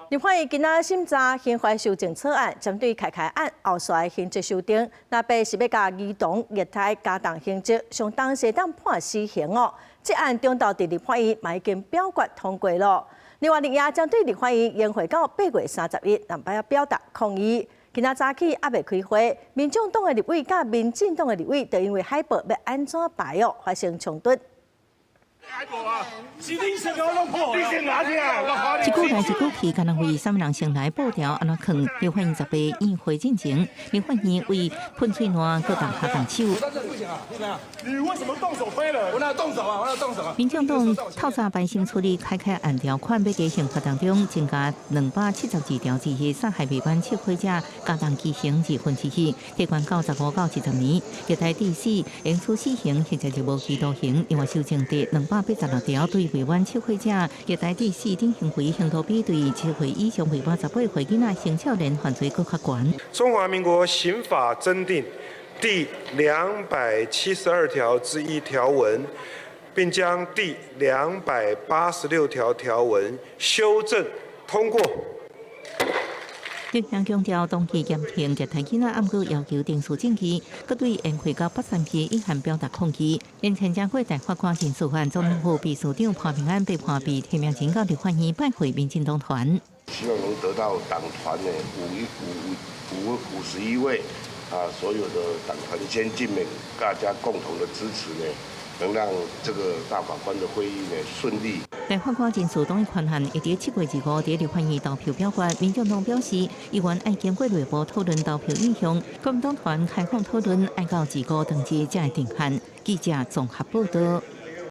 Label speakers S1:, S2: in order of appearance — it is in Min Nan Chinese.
S1: 立法院今仔審查刑法修正草案，針對開開案後續的刑責修訂，若白是欲共兒童虐待加重刑責，上重會當判死刑哦。這案中晝佇立法院嘛已經表決通過咯。另外，日夜針對立法院延會到8月31日，兩擺表達抗議。今仔早起猶未開會，民眾黨的立委佮民進黨的立委，就因為海報欲按怎排哦，發生衝突。
S2: 一句來一句去，敢若為啥物人先來布條按怎囥？立法院18院會進前，立法院為噴喙瀾閣動下動手。
S3: 你為什麼動手飛了？我哪動手啊？我哪動手啊？
S2: 民眾黨透早排先處理開開案條款，欲佇刑法當中增加272條之一，殺害未滿7歲者加重其刑1/2，提懸到15到20年。虐待致死，應處死刑或者是無期徒刑。另外修正第286條，對未滿7歲者虐待致死等行為，刑度比對7歲以上未滿18歲囡仔青少年犯罪閣較懸。
S4: 中華民國刑法增訂第272條之一條文，並將第286條條文修正通過。
S2: 立場強調，當局嚴刑虐待囡仔，毋過要求定數證據，閣對延會到8/31意涵表達抗議。連前將會大法官人事案，總統府秘書長潘孟安被判被提名前到立法院拜會民進黨團。
S5: 希望能得到黨團的五一五五五51位啊，所有的黨團先進們大家共同的支持呢，能讓這個大法官的會議呢順利。
S2: 大法官人事動議權限，會佇7月25佇立法院投票表決。民進黨表示，議員愛經過內部討論投票意向，國民黨團開放討論，愛到25當日才會定案。記者綜合報道。